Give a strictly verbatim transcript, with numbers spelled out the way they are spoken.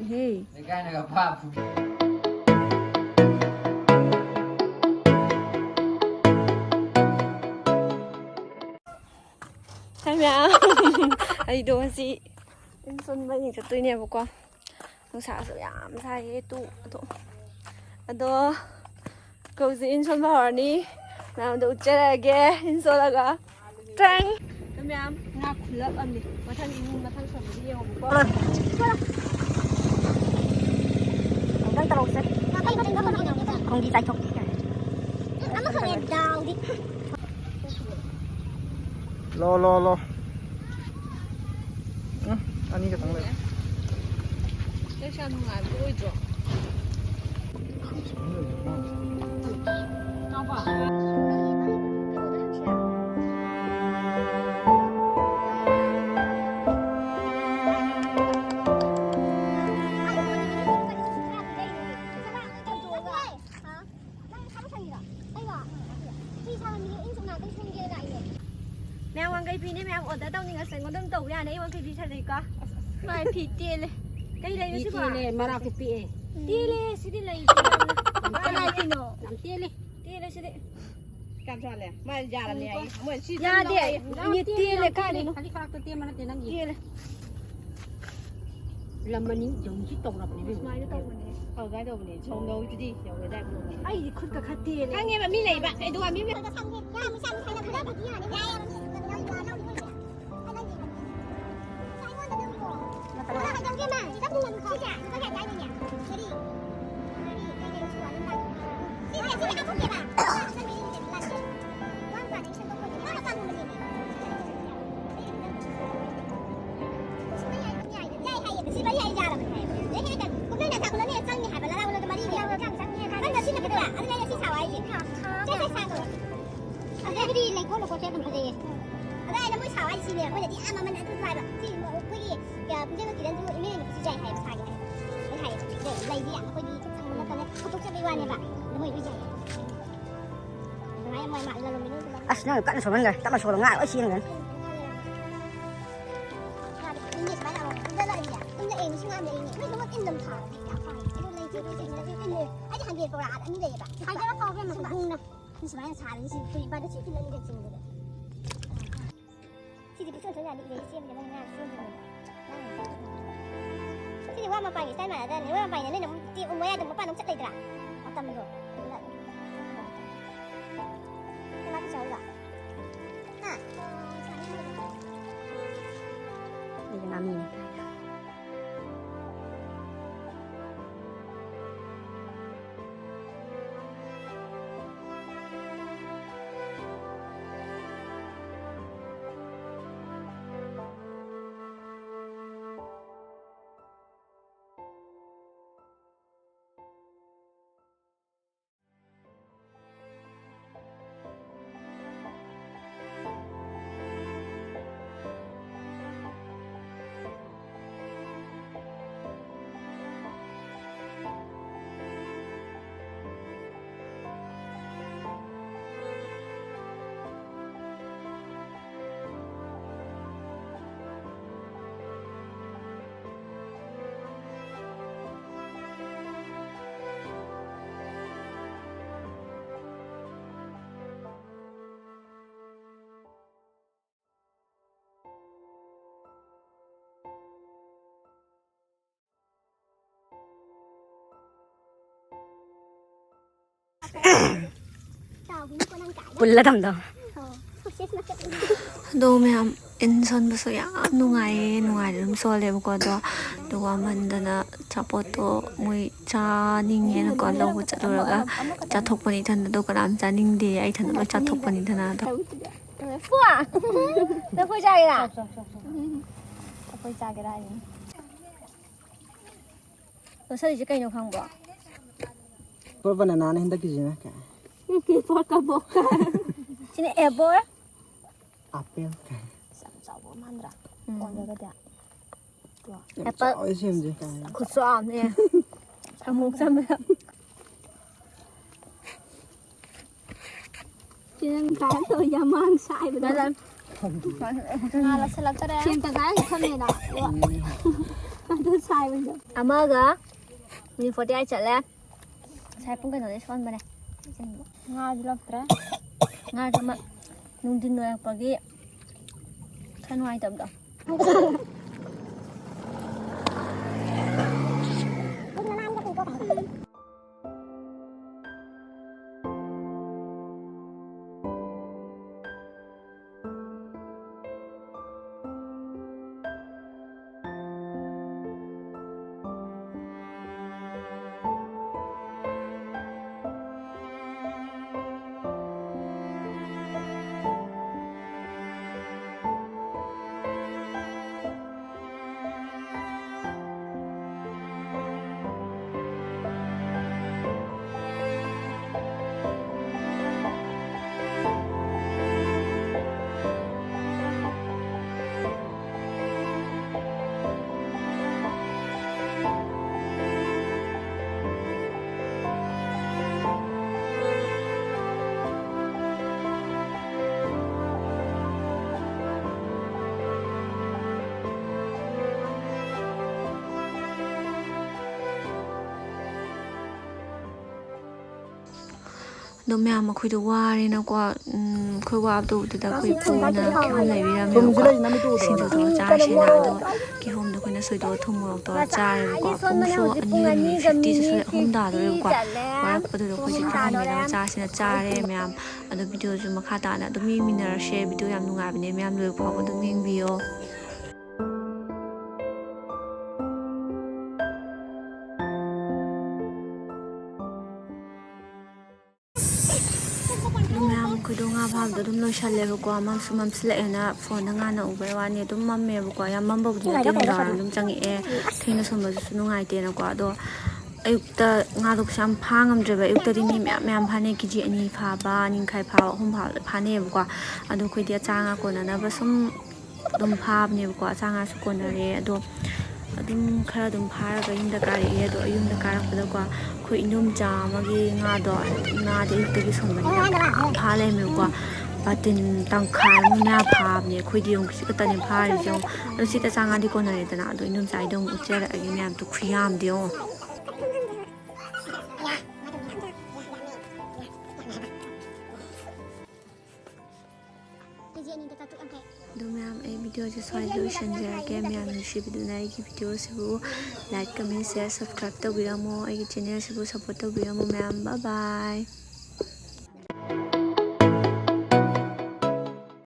ꯍꯦ꯫ ꯂꯩꯀꯥꯏꯅꯒ ꯐꯥ ꯐꯨꯕꯤ꯫ ꯍꯥꯏ ꯃꯌꯥꯝ꯫ ꯑꯩꯗꯣ ꯉꯁꯤ ꯏꯟ ꯁꯣꯟꯕ ꯌꯦꯡ ꯆꯠꯇꯣꯏꯅꯦꯕꯀꯣ꯫ ꯅꯨꯡꯁꯥꯁꯨ ꯌꯥꯝ ꯁꯥꯏꯌꯦ ꯇꯨ ꯑꯗꯣ꯫ ꯑꯗꯣ ꯑꯩꯈꯣꯏ ꯍꯧꯖꯤꯛ ꯏꯟ ꯁꯣꯟꯕ ꯍꯧꯔꯅꯤ꯫ ꯃꯌꯥꯝꯗꯣ ꯎꯠꯆꯔꯛꯑꯒꯦ ꯏꯟ ꯁꯣꯜꯂꯒ꯫ ꯇ꯭ꯔꯪ! ꯑꯩꯈꯣꯏ ꯃꯌꯥꯝ ꯉꯥ ꯈꯨꯜꯂꯛꯑꯝꯅꯤ꯫ ꯃꯊꯪ ꯏꯃꯨꯡ ꯃꯊꯪ ꯁꯣꯟꯕꯗꯤ ꯌꯦꯡꯉꯣꯕꯀꯣ꯫ ꯑꯃꯨꯛꯇꯪ ꯇꯧꯔꯛꯁꯦ꯫ ꯈꯣꯡꯕꯤ ꯆꯥꯏꯊꯣꯛꯀꯦ꯫ ꯑꯃꯈꯛꯅꯦ ꯗꯥꯎꯗꯤ꯫ ꯂꯣ, ꯂꯣ, ꯂꯣ꯫ ꯎꯝ, ꯑꯅꯤ ꯈꯛꯇꯪ ꯂꯩ꯫ ꯅꯪꯁꯨ ꯌꯥꯝ ꯅꯨꯡꯉꯥꯏꯕ ꯑꯣꯏꯗ꯭ꯔꯣ? ꯅꯪ ꯁꯥꯕ ꯁꯪꯉꯤꯔꯣ? ꯑꯩꯔꯣ? ꯐꯤ ꯁꯥꯔꯝꯃꯤꯅꯦ, ꯏꯟ ꯁꯨꯝ ꯉꯥꯛꯇꯪ ꯁꯨꯝꯒꯦꯅ ꯂꯥꯛꯏꯅꯦ꯫ ꯃꯌꯥꯝ ꯋꯥꯡꯈꯩ ꯐꯤꯅꯦ, ꯃꯌꯥꯝ order ꯇꯧꯅꯤꯡꯉꯁꯨ ꯑꯩꯉꯣꯟꯗ ꯑꯗꯨꯝ ꯇꯧꯕ ꯌꯥꯅꯤ, ꯑꯩ ꯋꯥꯡꯈꯩ ꯐꯤ ꯁꯥꯖꯩꯀꯣ꯫ ꯃꯥꯏ ꯐꯤ ꯇꯦꯜꯂꯦ꯫ ꯀꯩ ꯂꯩꯅꯣ ꯐꯤ ꯁꯤꯕꯣ? ꯇꯦꯜꯂꯦ, ꯃꯔꯥꯛꯁꯨ ꯄꯤꯛꯑꯦ꯫ ꯇꯦꯜꯂꯦ, ꯁꯤꯗꯤ ꯂꯩꯇꯦ꯫ ꯌꯥꯝ ꯇꯦꯜꯂꯦ꯫ ꯀꯅꯥꯒꯤꯅꯣ? ꯌꯥꯝ ꯇꯦꯜꯂꯦ꯫ ꯇꯦꯜꯂꯦ ꯁꯤꯗꯤ꯫ ꯀꯌꯥꯝ ꯁꯥꯠꯂꯦ? ꯃꯥ ꯌꯥꯔꯝꯅꯦ ꯍꯥꯏꯌꯦ꯫ ꯃꯣꯏ ꯁꯤ ꯌꯥꯗꯦ꯫ ꯂꯧ ꯍꯥꯏꯌꯦ꯫ ꯏꯅꯦ ꯇꯦꯜꯂꯦ ꯀꯥꯏꯗꯩꯅꯣ? ꯈꯖꯤꯛ ꯈꯔꯥꯛꯇ ꯇꯦꯟꯕ ꯅꯠꯇꯦ ꯅꯪꯒꯤ꯫ ꯇꯦꯜꯂꯦ꯫ ꯂꯝ ꯑꯅꯤ ꯌꯧꯁꯤ ꯇꯧꯔꯕꯅꯦ ꯏꯕꯦꯝꯃ꯫ ꯁꯨꯃꯥꯏꯅ ꯇꯧꯕꯅꯦ꯫ ꯑꯧ, ꯑꯗꯨꯃꯥꯏꯅ ꯇꯧꯕꯅꯦ꯫ ꯁꯣꯝ ꯂꯧꯗꯨꯗꯤ ꯌꯧꯔꯦ ꯑꯗꯥꯏ ꯄꯨꯔꯛꯑꯣ꯫ ꯑꯩꯗꯤ ꯈꯨꯠꯀ ꯈꯔ ꯇꯦꯜꯂꯦ꯫ ꯈꯪꯉꯦꯕ, ꯃꯤ ꯂꯩꯕ꯫ ꯀꯩꯗꯧꯕ ꯃꯤ ꯂꯩ? ꯑꯗꯨꯗꯤ ꯂꯩꯈꯣꯠ ꯂꯩꯈꯣꯠꯁꯦ ꯑꯗꯨꯝ ꯐꯖꯩꯌꯦ꯫ ꯑꯗ ꯑꯩꯅ ꯃꯣꯏ ꯁꯥꯎ ꯍꯥꯏꯁꯦ ꯁꯤꯅꯦ꯫ ꯑꯩꯈꯣꯏꯅꯗꯤ ꯑꯥ ꯃꯃꯜ ꯑꯗꯨ ꯍꯥꯏꯕ꯫ ꯁꯤ ꯑꯩꯈꯣꯏꯒꯤ ꯄꯨꯟꯁꯤꯕ ꯀꯤꯔꯟꯁꯨ ꯏꯃꯦ ꯁꯤ ꯌꯥꯏ ꯍꯥꯏꯕ ꯁꯥꯒꯦ ꯍꯥꯏꯕ꯫ ꯂꯣꯏ ꯍꯥꯏꯌꯦ꯫ ꯂꯩꯗꯤ ꯑꯩꯈꯣꯏꯗꯤ ꯁꯪꯕ ꯅꯠꯇꯕꯅꯤꯅ ꯍꯧꯗꯣꯛꯆꯕꯩ ꯋꯥꯅꯦꯕ꯫ ꯑꯗꯨ ꯃꯣꯏ ꯂꯣꯏ ꯌꯥꯏ꯫ ꯑꯗꯨꯃꯥꯏꯅ ꯃꯣꯏ ꯃꯥ ꯂꯂꯣꯟꯕꯤꯅ ꯑꯁ, ꯅꯪ ꯀꯟꯅ ꯁꯣꯝꯍꯟꯈ꯭ꯔꯦ꯫ ꯇꯞꯅ ꯁꯣꯜꯂꯣ, ꯉꯥ ꯂꯣꯏ ꯆꯦꯟꯈ꯭ꯔꯅꯤ꯫ ꯂꯤꯁꯤꯡ ꯃꯉꯥ ꯂꯩꯔꯤꯅꯦ꯫ ꯅꯣꯏ ꯂꯨꯍꯣꯡꯕ ꯏꯟ ꯑꯗꯨꯝ ꯊꯥꯔꯣ꯫ ꯌꯥꯝ ꯐꯔꯦ꯫ ꯑꯗꯨ ꯂꯩꯇꯦ, ꯑꯩꯈꯣꯏ ꯆꯦ ꯁꯤꯗꯁꯨ ꯏꯜꯂꯦ꯫ ꯑꯩꯗꯤ ꯍꯪꯒꯦ ꯄꯧꯔꯥ ꯑꯅꯤ ꯂꯩꯌꯦꯕ꯫ ꯍꯥꯏꯖꯔ ꯇꯧꯒꯦ, ꯁꯨꯝꯕ ꯃꯈꯣꯡꯅ꯫ ꯁꯨꯃꯥꯏꯅ ꯁꯥꯔꯤꯁꯤ ꯐꯨꯔꯤꯠ ꯕꯥꯗ ꯁꯤ ꯏꯜꯂꯅꯤ ꯆꯤꯡꯕꯗ꯫ ꯁꯤꯗꯤ ꯄꯤꯛꯁꯣꯟ ꯁꯣꯟ ꯌꯥꯅꯤ, ꯏꯔꯩ ꯆꯦꯟꯕꯗ ꯃꯣꯏ ꯉꯥ ꯆꯦꯟꯕꯅꯦ꯫ ꯁꯤꯗꯤ ꯋꯥ ꯃꯄꯥꯟꯒꯤ style ꯃꯥꯟꯅꯗꯕꯅꯤ꯫ ꯋꯥ ꯃꯄꯥꯟꯒꯤꯅ ꯅꯣꯏꯅ ꯑꯃꯨꯛ ꯇꯦꯛ ꯃꯌꯥꯏꯗ ꯃꯄꯥꯟ ꯑꯃꯨꯛ ꯆꯠ ꯂꯩꯗ꯭ꯔꯥ? ꯃꯇꯝꯗꯣ꯫ ꯅꯪ ꯃꯥ ꯄꯩꯁꯥ ꯍꯧꯖꯤꯛ? ꯍꯥ? ꯑꯩꯁꯦ ꯉꯥꯃꯤꯅꯦ꯫ ꯄꯨꯜꯂ ꯊꯝꯗꯧ꯫ ꯑꯗꯣ ꯃꯌꯥꯝ, ꯏꯟ ꯁꯣꯟꯕꯁꯨ ꯌꯥꯝ ꯅꯨꯡꯉꯥꯏꯌꯦ, ꯅꯨꯡꯉꯥꯏꯅ ꯑꯗꯨꯝ ꯁꯣꯜꯂꯦꯕꯀꯣ꯫ ꯑꯗꯣ ꯑꯗꯨꯒ ꯋꯥꯃꯟꯗꯅ ꯑꯆꯥꯄꯣꯠꯇꯣ ꯃꯣꯏ ꯆꯥꯅꯤꯡꯉꯦꯅꯀꯣ ꯂꯧꯕ ꯆꯠꯂꯨꯔꯒ ꯆꯥꯊꯣꯛꯄꯅꯤ ꯏꯊꯟꯗ꯫ ꯑꯗꯣ ꯀꯅꯥꯝ ꯆꯥꯅꯤꯡꯗꯦ, ꯑꯩ ꯏꯊꯟꯗ ꯂꯣꯏ ꯆꯥꯊꯣꯛꯄꯅꯤꯗꯅ꯫ ꯑꯗꯣ ꯄꯨ! ꯅꯈꯣꯏ ꯆꯥꯒꯦꯔꯥ? ꯑꯩꯈꯣꯏ ꯆꯥꯒꯦꯔꯥ ꯍꯥꯏꯅꯤ꯫ ꯂꯧꯁꯜꯂꯤꯁꯦ ꯀꯩꯅꯣ ꯈꯪꯕ꯭ꯔꯣ? ꯄꯣꯔ ꯕꯅꯥꯅꯥꯅꯦ ꯍꯟꯗꯛꯀꯤꯁꯤꯅ꯫ ꯄꯣꯔ ꯀꯕꯣꯛꯀ꯫ ꯁꯤꯅ ꯑꯦꯕꯣꯔ꯫ ꯑꯥꯄꯦꯜ꯫ ꯑꯁ, ꯌꯥꯝ ꯆꯥꯎꯕ ꯃꯥꯟꯗ꯭ꯔꯥ? ꯎꯝ꯫ ꯑꯣꯜꯂꯒꯗꯤ꯫ ꯌꯥꯝ ꯑꯦꯄꯜ꯫ ꯆꯥꯎꯋꯦ ꯁꯦꯝꯁꯦ ꯀꯥꯏꯅ꯫ ꯈꯨꯆꯥꯎ ꯑꯃꯅꯦ꯫ ꯑꯃꯨꯛ ꯆꯥꯕꯗ꯫ ꯆꯦ, ꯅꯪ ꯀꯥꯏ ꯇꯧꯔꯤ? ꯌꯥꯝ ꯃꯥꯡ ꯁꯥꯏꯕꯗꯣ꯫ ꯉꯥ ꯂꯧꯁꯤꯜꯂꯛꯇꯔꯦ꯫ ꯁꯦꯝ ꯇꯪꯈꯥꯏ ꯊꯝꯃꯦꯅ꯫ ꯑꯗꯨ ꯑꯃꯒ ꯃꯤꯅꯤꯠ ꯐꯣꯔꯇꯤ ꯑꯥꯏꯠ ꯆꯠꯂꯦ꯫ ꯉꯁꯥꯏ ꯄꯨꯡ ꯀꯩꯅꯣꯗꯩ ꯁꯣꯟꯕꯅꯦ꯫ ꯉꯥꯁꯨ ꯂꯛꯇ꯭ꯔꯦ꯫ ꯉꯥꯁꯨ ꯑꯃ ꯅꯨꯡꯊꯤꯟ ꯑꯣꯏꯔꯛꯄꯒꯤ ꯈꯔ ꯅꯨꯡꯉꯥꯏꯇꯕꯗꯣ꯫ ꯑꯗꯣ ꯃꯌꯥꯝ ꯑꯩꯈꯣꯏꯗꯣ ꯋꯥꯔꯦꯅꯀꯣ, ꯎꯝ, ꯑꯩꯈꯣꯏ ꯋꯥꯕꯗꯣ ꯎꯕꯗꯨꯗ ꯑꯩꯈꯣꯏ ꯄꯨꯅ ꯀꯤꯍꯣꯝ ꯂꯩꯕꯤꯔꯝꯃꯦꯕꯀꯣ꯫ ꯁꯤꯡꯖꯨ ꯇꯧꯔ ꯆꯥꯔꯁꯦꯅ꯫ ꯑꯗꯣ ꯀꯤꯍꯣꯝꯗꯣ ꯑꯩꯈꯣꯏꯅ ꯁꯣꯏꯗꯣꯛꯑ ꯊꯨꯝ ꯃꯣꯔꯣꯛ ꯇꯧꯔ ꯆꯥꯔꯦꯕꯀꯣ꯫ ꯄꯨꯡꯁꯨ ꯑꯅꯤ ꯐꯤꯐꯇꯤ ꯁꯨꯔꯦ, ꯑꯍꯨꯝ ꯇꯥꯗꯣꯔꯦꯕꯀꯣ꯫ ꯋꯥꯔꯛꯄꯗꯨꯗ ꯑꯩꯈꯣꯏꯁꯦ ꯀꯤꯍꯣꯝ ꯂꯩꯔꯒ ꯆꯥꯁꯦꯅ ꯆꯥꯔꯦ ꯃꯌꯥꯝ꯫ ꯑꯗꯣ ꯚꯤꯗꯤꯑꯣꯁꯨ ꯃꯈꯥ ꯇꯥꯅ ꯑꯗꯨꯝ ꯌꯦꯡꯃꯤꯟꯅꯔꯁꯦ꯫ ꯚꯤꯗꯤꯑꯣ ꯌꯥꯝ ꯅꯨꯡꯉꯥꯏꯕꯅꯦ ꯃꯌꯥꯝ, ꯂꯣꯏꯕ ꯐꯥꯎꯕ ꯑꯗꯨꯝ ꯌꯦꯡꯕꯤꯌꯣ꯫ ꯑꯗꯨ ꯃꯌꯥꯝ ꯑꯩꯈꯣꯏꯗꯣ ꯉꯥ ꯐꯥꯕꯗꯣ ꯑꯗꯨꯝ ꯂꯣꯏꯁꯜꯂꯦꯕꯀꯣ꯫ ꯃꯝꯁꯨ ꯃꯝꯁꯤꯜꯂꯛꯑꯦꯅ ꯐꯣꯟꯗ ꯉꯥꯟꯅ ꯎꯕꯩ ꯋꯥꯅꯤ꯫ ꯑꯗꯨꯝ ꯃꯝꯃꯦꯕꯀꯣ꯫ ꯌꯥꯝ ꯃꯝꯕꯕꯨꯗꯤ ꯅꯠꯇꯦ, ꯅꯨꯡꯗꯥꯡꯋꯥꯏꯔꯝ ꯑꯗꯨꯝ ꯆꯪꯉꯛꯑꯦ꯫ ꯊꯦꯡꯅ ꯁꯣꯟꯕꯗꯨꯁꯨ ꯅꯨꯡꯉꯥꯏꯇꯦꯅꯀꯣ꯫ ꯑꯗꯣ ꯑꯌꯨꯛꯇ ꯉꯥꯗꯣ ꯀꯩꯁꯨ ꯌꯥꯝ ꯐꯥ ꯉꯝꯗ꯭ꯔꯦꯕ꯫ ꯑꯌꯨꯛꯇꯗꯤ ꯃꯤ ꯃꯌꯥꯝ ꯃꯌꯥꯝ ꯐꯥꯅꯩ, ꯀꯦ ꯖꯤ ꯑꯅꯤ ꯐꯥꯕ, ꯑꯅꯤ ꯃꯈꯥꯏ ꯐꯥꯕ, ꯑꯍꯨꯝ ꯐꯥꯕꯗ ꯐꯥꯅꯩꯌꯦꯕꯀꯣ꯫ ꯑꯗꯣ ꯑꯩꯈꯣꯏꯗꯤ ꯑꯆꯥ ꯑꯉꯥꯡ ꯀꯣꯟꯅꯅꯕ ꯁꯨꯝ ꯑꯗꯨꯝ ꯐꯥꯕꯅꯦꯕꯀꯣ꯫ ꯑꯆꯥ ꯉꯥꯁꯨ ꯀꯣꯟꯅꯔꯦ꯫ ꯑꯗꯣ ꯑꯗꯨꯝ ꯈꯔ ꯑꯗꯨꯝ ꯐꯥꯔꯒ ꯌꯨꯝꯗ ꯀꯥꯔꯛꯑꯦ꯫ ꯑꯗꯣ ꯑꯩ ꯌꯨꯝꯗ ꯀꯥꯔꯛꯄꯗꯀꯣ, ꯑꯩꯈꯣꯏ ꯏꯟꯗꯣꯝꯆꯥ ꯑꯃꯒꯤ ꯉꯥꯗꯣ, ꯉꯥꯗꯤ ꯑꯌꯨꯛꯇꯒꯤ ꯁꯣꯟꯕꯅꯤꯅ ꯐꯥ ꯂꯩꯔꯝꯃꯦꯕꯀꯣ꯫ ꯕꯥꯇꯤꯟ ꯇꯪꯈꯥꯏꯃꯨꯛ ꯃꯌꯥ ꯐꯥꯕꯅꯦ ꯑꯩꯈꯣꯏꯗꯤ꯫ ꯌꯦꯡꯉꯨ, ꯈꯤꯖꯤꯛ ꯈꯛꯇꯅꯦ ꯐꯥꯔꯤꯁꯦ꯫ ꯌꯦꯡꯉꯨ, ꯑꯗꯨ ꯁꯤꯗ ꯆꯥꯡꯉꯗꯤ ꯀꯣꯟꯅꯔꯦꯗꯅ꯫ ꯑꯗꯣ ꯏꯟꯗꯣꯝꯆꯥꯒꯤꯗꯣ ꯑꯃꯨꯛ ꯎꯠꯆꯔꯛꯑꯒꯦ꯫ ꯃꯌꯥꯝꯗꯣ ꯈꯨꯌꯥꯝꯗꯤ ꯌꯦꯡꯉꯨ꯫ ꯑꯗꯣ ꯃꯌꯥꯝ, ꯑꯩ ꯚꯤꯗꯤꯑꯣꯁꯦ ꯁ꯭ꯋꯥꯏꯗ ꯂꯣꯏꯁꯤꯟꯖꯔꯒꯦ꯫ ꯃꯌꯥꯝ ꯅꯨꯡꯁꯤꯕꯤꯗꯨꯅ ꯑꯩꯒꯤ ꯚꯤꯗꯤꯑꯣꯁꯤꯕꯨ like, comment, share, subscribe ꯇꯧꯕꯤꯔꯝꯃꯣ꯫ ꯑꯩꯒꯤ ꯆꯦꯅꯦꯜꯁꯤꯕꯨ support ꯇꯧꯕꯤꯔꯝꯃꯣ ꯃꯌꯥꯝ꯫ Bye bye꯫